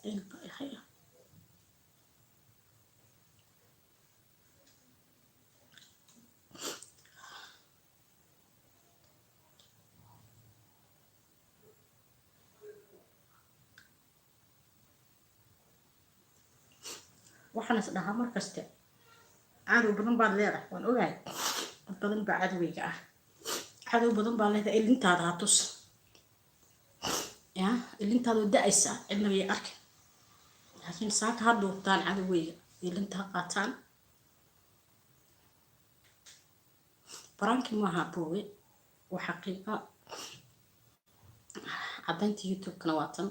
Ciil baa i haya. Waxaan is dhahaa mar kaste, cadow badan baad leedahay. Waan ogahay, dad badan baa cadowgayga ah. Cadow badan baa leedahay. Ilintaada ha tus ya, ilintaada oo da-aysa cidna bay arki, laakiin saaka ha dhuubtaan cadowgayga, ilinta ha qaataan. Prank-i maaha, boowe, waa xaqiiqa. Caddaynta YouTube-kana waa tan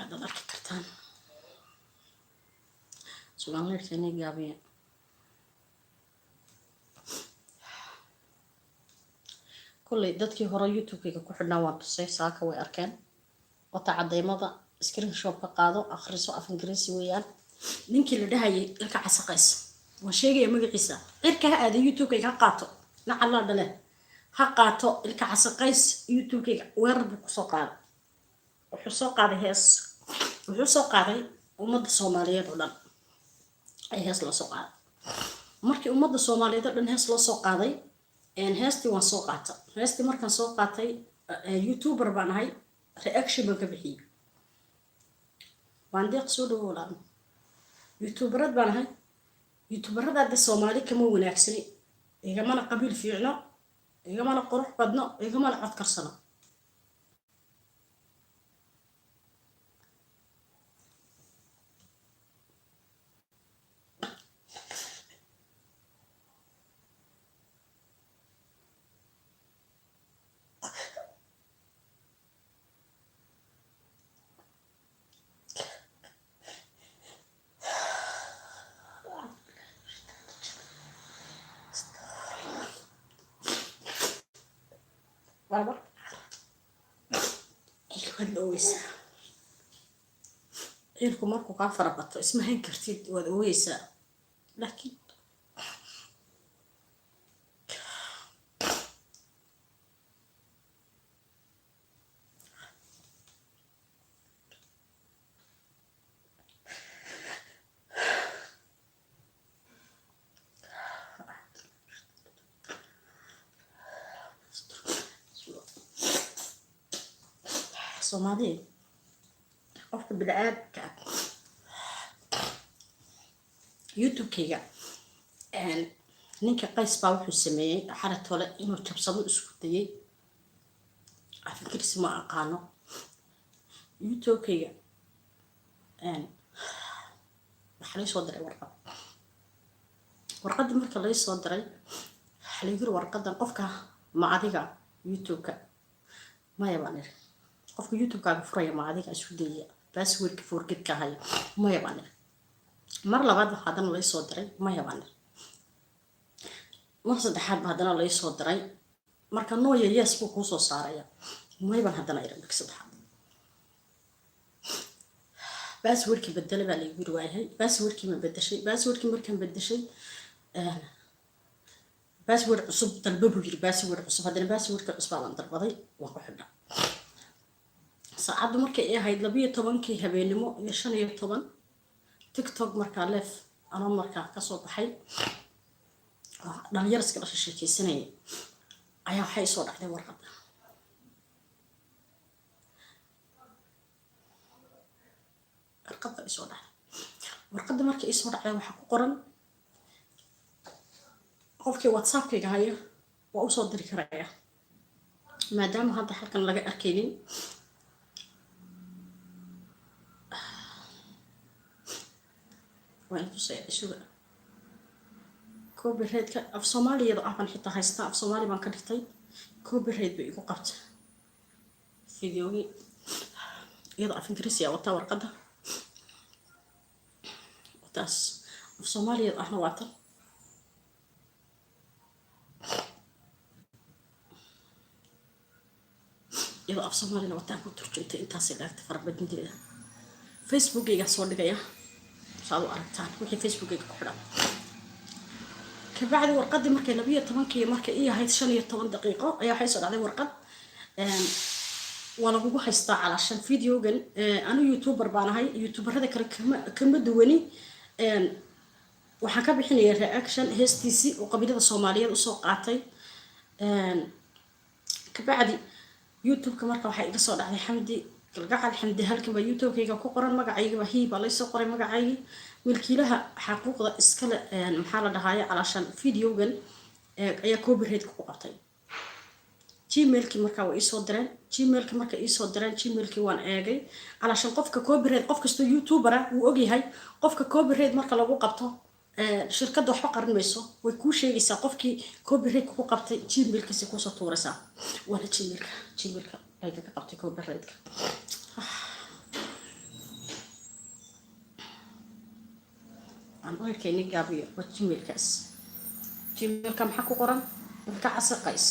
aadaad arki kartaan. Sugaan leerkeenay gaabiya. Kolley dadkii hore YouTube-kayga ku xidhnaa waan tusay, saaka way arkeen. Wata cadeymada, screenshot ka qaado, akhriso, af Ingiriisi weeyaan. Ninkii la dhahayay Ilka Casaqays, waan sheegaya magaciisa, cirka ha aaday, YouTube-kayga ha qaato, nacallaa dhale ha qaato. Ilka Casaqays YouTube-kayga weerar buu kusoo qaaday. Wuxuu soo qaaday hees, wuxuu soo qaaday ummadda Soomaaliyeed oo dhan ay hees loo soo qaaday. Markii ummadda Soomaaliyeed oo dhan hees loo soo qaaday, heestii waan soo qaata. Heestii markaan soo qaatay, YouTuber baan ahay, reaction baan ka bixiyey. Waan deeq soo dhawow laan. YouTuberad baan ahay. YouTuberada hadda Soomaali kama wanaagsani, igamana qabiil fiicno, igamana qurux badno, igamana cod karsano. Barbar ciilku waad la ooyeysaa. Ciilku markuu kaa farabato, isma hayn kartid, waad ooyeysaa. Laakiin Soomaaliya, qofka bini-aadamka ah, YouTube-kayga ninka Qays baa wuxuu sameeyey xaratole inuu jabsado isku dayay. Af Ingiriisi ma aqaano. YouTube-kayga waxaa lay soo diray warqad. Warqaddii marka lay soo diray, waxaa lagu yiri, "Warqadan qofka ma adiga YouTube-ka?" "Maya," baan iri. "Qofka YouTube-kaaga furaya ma adiga isku dayaya passwordka forgetka haya?" "Maya," baan iri. Mar labaad waxaa haddana lay soo diray. "Maya," baan iri. Mar saddexaad ba haddana lay soo diray. Marka no iyo yes buu kuu soo saaraya. "May," baan haddana iri marka saddexaad. "Passwordkii bedele," baa laygu yiri. Waayahay, passwordkii ma bedeshay? Passwordkii markaan bedeshay, "Password cusub dalba," buu yiri. Password cusub haddana, passwordka cusbaa baan dalbaday, waan ku xidha. Saacaddu markay ay ahayd 12-kii habeenimo iyo 15, TikTok markaa live anoo markaa kasoo baxay, dhalinyar iska dhasha sheekeysanaya, ayaa waxay isoo dhacday warqadda. Warqadda isoo dhacday, warqadda markay isoo dhacday, waxaa ku qoran, qofkii WhatsAppkayga haya waa usoo diri karaya, maadaama hadda halkan laga arkaynin. Waa in tusaya, isuga. Copyrightka af Soomaaliyada ah baan xitaa haystaa, af Soomaali baan ka dhigtay. Copyright bay igu qabta videogii iyadoo af Ingiriisi a wataa. Warqadda taas af Soomaaliyada ahna waa tan. Iyadoo af Soomaalina wataan ku turjuntay, intaasay dhaagtay farabadinteeda. Facebookaygaa soo dhigaya saad u aragtaan, wixii Facebookayga ku xidhan. Kabacdi warqaddii markay 12-kii markay ii ahayd 15 daqiiqo, ayaa waxay soo dhacday warqad. Waa lagugu haystaa calaashan videogan. Anu YouTuber baan ahay, youtuberada kale kama duwani. Waxaan ka bixinaya reaction heestiisii oo qabiilada Soomaaliyeed usoo qaatay. Kabacdi YouTube-ka marka waxaa iga soo dhacday Xamdi Galgacal, Xamdi halkan baa YouTube-kayga ku qoran, magacaygaba hii baa laysoo qoray, magacaygii milkiilaha xaquuqda iskale. Maxaa la dhahaaye, calaashan videogan ayaa copyright ku qabtay. Gmailkii markaa waa iisoo direen. Gmailki marka iisoo direen, Gmailkii waan eegay. Calaashan qofka copyright, qof kastoo YouTubera wuu ogyahay, qofka copyright marka lagu qabto, shirkadda waxba qarin mayso, way kuu sheegaysaa qofkii copyright ku qabtay. Gmailkiisa kuusoo tuuraysaa. Waana Gmailka lagaga qabtay copyrightka. Aan weelkayni gaabiyo. Waa Gmailkaas. Gmailka maxaa ku qoran? Ilka Casaqays.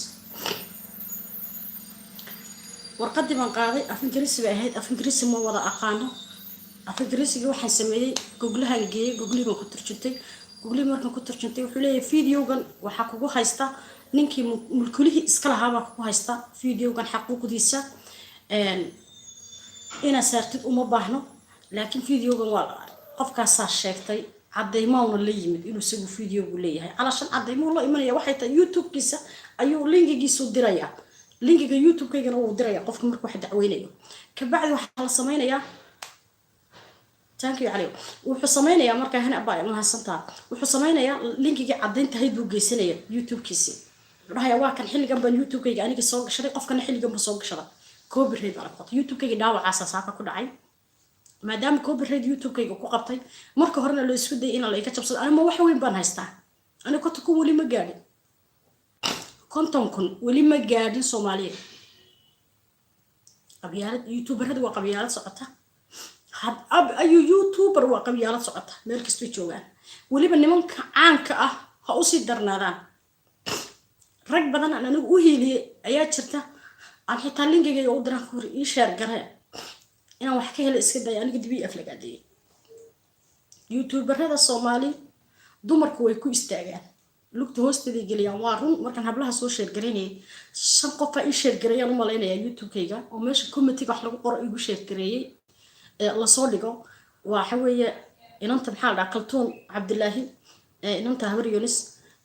Warqadii baan qaaday. Af Ingiriisi bay ahayd, af Ingiriisi ma wada aqaano. Af Ingiriisigii waxaan sameeyey, Googlahan geeyey, Googlihii baan ku turjuntay. Googlihii markaan ku turjuntay, wuxuu leeyahay videogan waxaa kugu haysta ninkii mulkulihii iska lahaabaa kugu haysta videogan. Xaquuqdiisa inaad saartid uma baahno, laakiin videogan waa qofkaasaa sheegtay, cadeymauna la yimid inuu isagu videogu leeyahay. Calashan cadeymuu la imanaya waxay tahay, YouTube-kiisa ayuu linkigiisu dirayaa, linkiga YouTube-kaygana wuu diraya qofka markuu wax dacweynayo. Kabacdi waxaa la sameynayaa, thank you cali, wuxuu sameynayaa markaa hana baa mahadsantaa, wuxuu sameynayaa linkigii caddaynta hayd buu geysanaya YouTube-kiisi. Wuxuu dhahayaa waa kan, xilligan baan YouTube-kayga aniga soo gashaday, qofkana xilligan buu soo gashada. Copyright baa lagu qabtay YouTube-kayga. Dhaawacaasa saaka ku dhacay maadaama copyright YouTube-kayga ku qabtay. Marka horena loo isku dayay inaan la iga jabsado. Anima wax weyn baan haystaa? Aniga 50,000 weli ma gaadhin, 50,000 weli ma gaadhin. Soomaaliya qabyaalad, youtuberada waa qabyaalad socota. Had ab ayuu YouTuber waa qabyaalad socota meel kastay joogaan. Weliba nimanka caanka ah ha usii darnaadaan. Rag badan aan anigu u hiiliyey ayaa jirta, aan xitaa linkigayga u diraan, ku ii share garee, inaan wax ka helo iska daya, aniga dibi aflagaadeeyey. Youtuberada Soomaali dumarku way ku istaagaan, lugta hoosteeday geliyaan. Waa run. Markaan hablaha soo share garaynayay, shan qofaa ii share gareeyaan u malaynayaa YouTube-kayga, oo meesha commentiga wax lagu qoro igu share gareeyey ee lasoo dhigo. Waxa weeye inanta maxaa la dhahaa, Kaltuun Cabdilaahi, inanta Habar Yunis,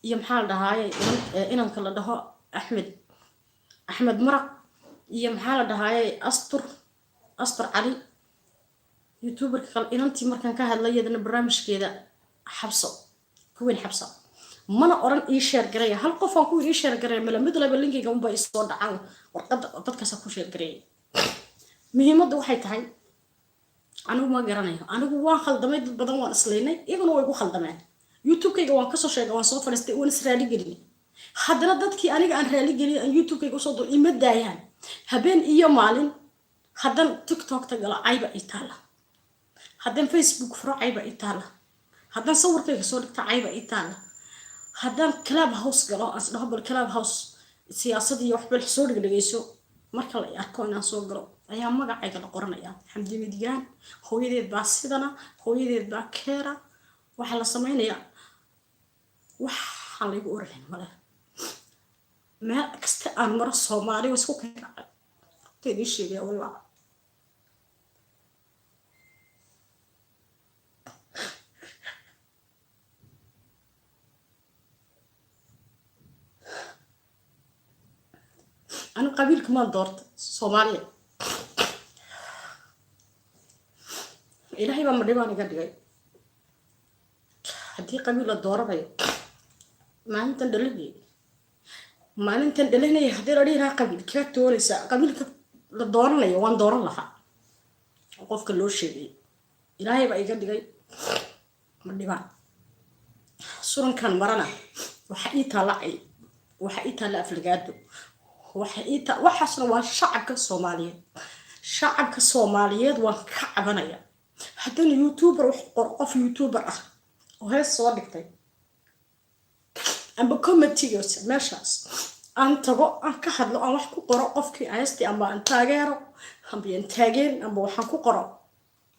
iyo maxaa la dhahaaye, inanka la dhaho Axmed, Axmed Maraq, iyo maxaa la dhahaaye, Astur Cali, YouTuberka kale. Inantii markaan ka hadlay iyadana barnaamijkeeda, Xabso Kuweyn, Xabsa mana oran ii share gareeya. Hal qof aan ku ii share gareeya mala, mid laba linkayga unbaa isoo dhacaan, warqadda dadkaasa ku share gareeyay. Muhiimadda waxay tahay, anigu ma garanayo, anigu waan khaldamay, dad badan waan islaynay, iyaguna way igu khaldameen. YouTube-kayga waan kasoo sheegay, waan soo fadhiistay, waan is raali gelinay. Haddana dadkii aniga aan raali gelin aan YouTube-kayga usoo dul ima daayaan habeen iyo maalin. Haddaan TikTokta galo, cayba ii taala. Haddaan Facebook furo, cayba ii taala. Haddaan sawirkayga soo dhigto, cayba ii taala. Haddaan Club House galo, aan isdhaho bal Club House siyaasad iyo waxba soo dhegdhegayso, marka la arko inaan soo galo ayaa magacayga la qoranaya: Xamdi Midgaan, hooyadeed baa sidana, hooyadeed baa keera. Waxaa la sameynayaa waxaan laygu oranayn male. Meel kasta aan maro, Soomaali waa isku keenacay. Runta idiin sheegaya, wallah. Anigu qabiilka maan doorta Soomaaliya. Ilaahay baa madhibaan iga dhigay. Haddii qabiil la dooranayo, maalintan dhalinayay, maalintan dhalinaya, haddii la dhihi lahaa qabiilkaa doonaysaa, qabiilka la dooranayo waan dooran lahaa qofka loo sheegay. Ilaahay baa iga dhigay madhibaan. Surankan marana waxa ii taalla cay, waxa ii taalla aflagaado, waxa ii taa. Waxaasna waa shacabka Soomaaliyeed. Shacabka Soomaaliyeed waan ka cabanaya. Haddana YouTuber wax qor, qof YouTuber ah oo hees soo dhigtay amba commentigiisa meeshaas aan tago, aan ka hadlo, aan wax ku qoro qofkii heestii, amba aan taageero amba aan taageerin, amba waxaan ku qoro,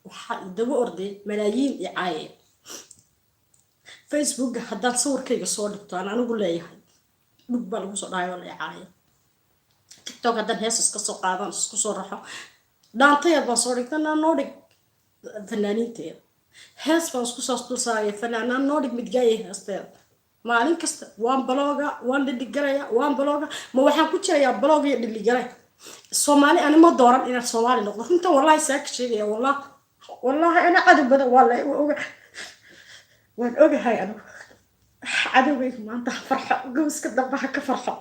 waxaa i daba orday malaayiin i caayaya. Facebooka haddaan sawirkayga soo dhigto aan anigu leeyahay, dhug baa lagu soo dhahay oo la i caaya. TikTok haddaan hees iska soo qaadan, isku soo raxo, dhaantayeed baan soo dhigtay, noo dhig fanaaniinteeda. Hees baan isku soo dul saaraya, fanaanaan noo dhig, midgaaya heesteeda. Maalin kasta waan block-ga, waan delete-garaya, waan block-ga. Ma waxaan ku jirayaa block iyo delete-gare? Soomaali ani ma dooran inaan Soomaali noqdo. Runta wallahi saa ka sheegaya. Wallah, wallahi, ana cadow badan waa la oga, waan ogahay. Anigu cadowgayga maanta ha farxo, gowska dambe ha ka farxo.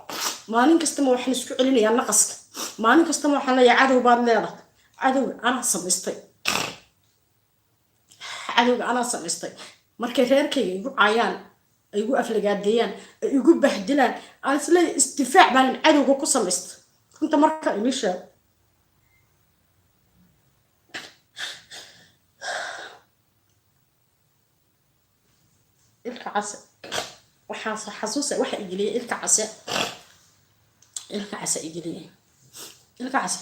Maalin kastama waxaan isku celinayaa naqaska. Maalin kastama waxaan leeyahay cadow baad leedahay. Cadowga anaa samaystay, cadowga anaa samaystay. Markay reerkayga igu caayaan, ay igu aflagaadeeyaan, ay igu bahdilaan, aan isleeyahay isdifaac baanan cadowga ku samaystay. Runta marka inii sheego, Ilka Case waxaa xasuusa waxa igeliyay Ilka Case, Ilka Case igeliyay. Ilka Case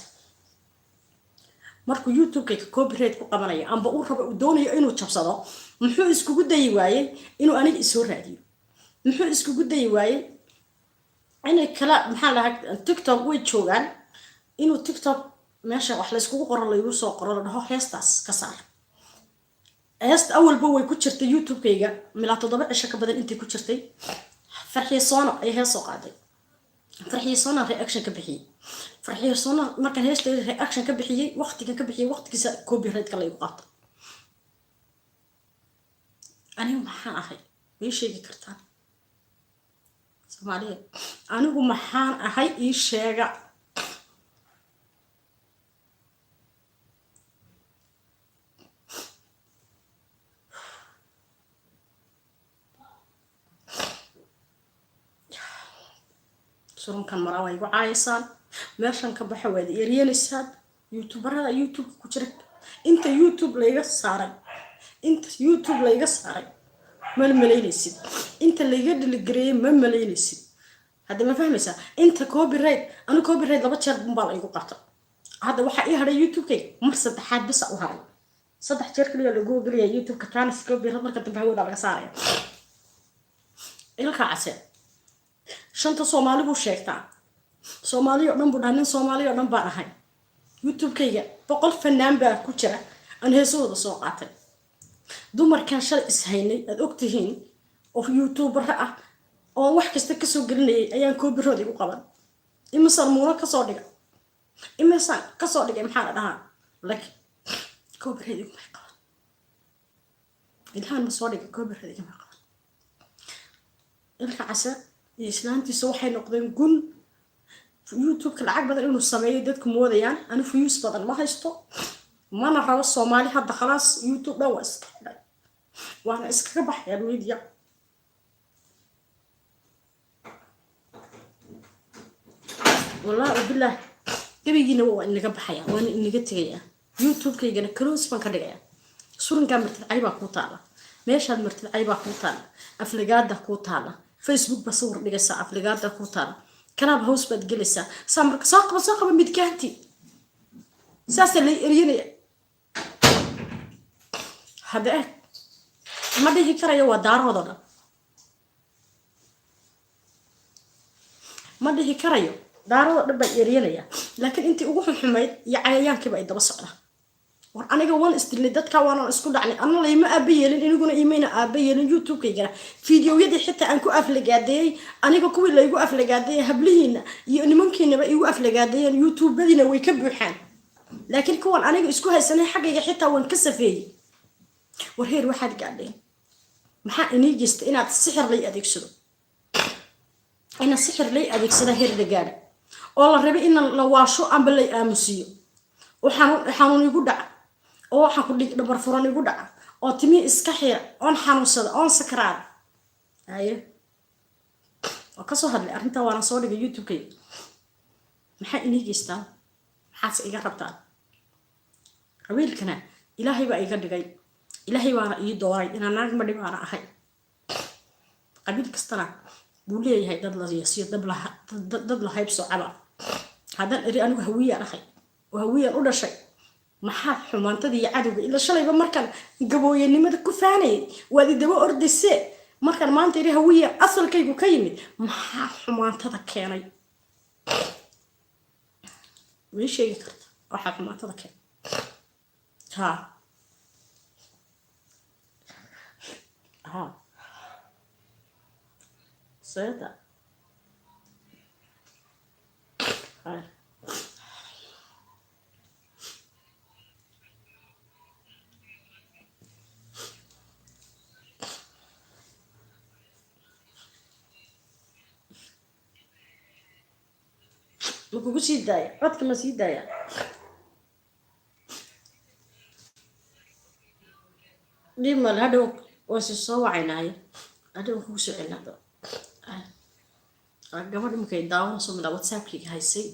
markuu YouTube-kayga copyright ku qabanaya amba uu rabo, uu doonayo inuu jabsado, muxuu iskugu dayi waayey inuu aniga isoo raadiyo? Muxuu iskugu dayi waayey inay kala, maxaa lahaa, TikTok way joogaan, inuu TikTok meesha wax layskugu qoro, laygu soo qoro, la dhaho heestaas ka saar? Heesta awalba way ku jirtay YouTube-kayga milaa 7 cisho ka badan intay ku jirtay. Farxiyo Soona ay hees soo qaaday, Farxiyo Soona reaction ka bixiyey. Farxiyo Soona markaan heesteeda reaction ka bixiyey, waqtigan ka bixiyey, waqtigiisa copyright-ka laygu qaatay. Anigu maxaan ahay? Ma ii sheegi kartaan, Soomaaliya? Anigu maxaan ahay? Ii sheega. Surunkan maraa waa igu caayaysaan, meeshan ka baxa waad eryeelaysaan. YouTuber-ada YouTube ku jira, inta YouTube layga saaray, inta YouTube layga saaray ma malaynaysid. Inta layga delete-gareeyey ma malaynaysid. Hadda ma fahmaysaa? Inta copyright, anu copyright laba jeer bunbaa la igu qabta. Hadda waxaa ii hadhay YouTube-kayga mar saddexaad bisa u haray. Saddex jeer kaliya lagu ogolaya YouTube-ka tanis copyright, marka dambe hawada laga saaraya. Ilka Case shanta Soomaali buu sheegtaa, Soomaali oo dhan buu dhaha, nin Soomaali oo dhan baan ahay. YouTube-kayga 100 fanaan baa ku jira aan heesahooda soo qaatay. Dumarkan shalay ishaynay aad ogtihiin oo YouTuber-a ah oo wax kasta kasoo gelinayay ayaan copyright igu qaban. Imisaan muuro kasoo dhiga, imisaan kasoo dhigay, maxaa la dhahaa, laakiin copyright igumay qaban. Ilhaan ma soo dhigay, copyright igumay qaban. Ilka Case iyo islaantiisa waxay noqdeen gun YouTube-ka lacag badan inuu sameeyo dadku moodayaan. Ani views badan ma haysto, mana rabo. Soomaali hadda khalaas, YouTube dhan waa iska xidhay, waana iskaga baxaya media. Wallahi bilah, gebigiina waa inaga baxaya, waana inaga tegayaa. YouTube-kaygana close baan ka dhigaya. Surinkaa martid cay baa kuu taala, meeshaad martid cay baa kuu taala, aflagaada kuu taala. Facebook baa sawir dhigaysaa, aflagaada kuu taala. Kanaab house baad gelaysaa, saa marka soo qaba, soo qaba midgaanti, saasaa lay eryanaya. Hadda eeg, ma dhihi karayo waa daaroodoo dhan, ma dhihi karayo daaradoo dhan baa eryanaya, laakiin intii ugu xunxumayd iyo cayayaankiiba ay daba socda. War aniga waan isdilnay dadka, waanaan isku dhacnay. Ana layma aaba yeelin, iniguna imayna aaba yeelin. YouTube-kaygana fiidiyowyadii xitaa aan ku aflagaadeeyey, aniga kuwii laygu aflagaadeeyey, hablihiina iyo nimankiinaba igu aflagaadeeyeen, YouTube-adiina way ka buuxaan. Laakiin kuwan aniga isku haysanay xaggayga xitaa waan ka safeeyey. War heer waxaad gaadheen, maxaa inii geysta inaad sixir lay adeegsado? Inaad sixir lay adeegsada heer la gaadha oo la rabay in la waasho amba lay aamusiiyo oo xanuun xanuun igu dhaca, oo waxaan ku dhig dhabar furan igu dhaca, oo timihii iska xira, oon xanuunsada, oon sakraada. Haye, waa kasoo hadlay arrintaa, waana soo dhigay YouTube-kayga. Maxaa inii geystaan? Maxaase iga rabtaan? Qabiilkana Ilaahay baa iga dhigay, Ilaahay baana ii dooray inaan naag madhi baana ahay. Qabiil kastana buu leeyahay dad la yeesiyo, dad la hayb soocaba. Haddaan eri anigu Hawiyaan ahay oo Hawiyaan u dhashay, maxaa xumaantadii iyo cadowga? Ila shalayba markaan gabooyanimada ku faanayay waad idaba ordaysee. Markaan maanta iri Hawiya asalkaygu ka yimid, maxaa xumaantada keenay? Ma ii sheegi karta waxaa xumaatada keen? Ha ha, seeda ha. Ma kugu sii daaya codka? Ma sii daaya? Dhib male, hadhow waa si soo wacaynaaye, hadhow kugu soo celin. Hadda gabadh imakay daawanayso midha WhatsAppkayga haysay,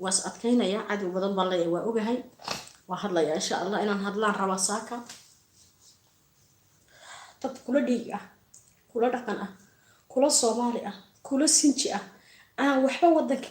waa is adkaynaya. Cadow badan baan leeyahay, waa ogahay. Waa hadlayaa insha Allah, inaan hadlaan rabaa saaka. Dad kula dhiig ah, kula dhaqan ah, kula Soomaali ah, kula sinji ah, aan waxba wadanka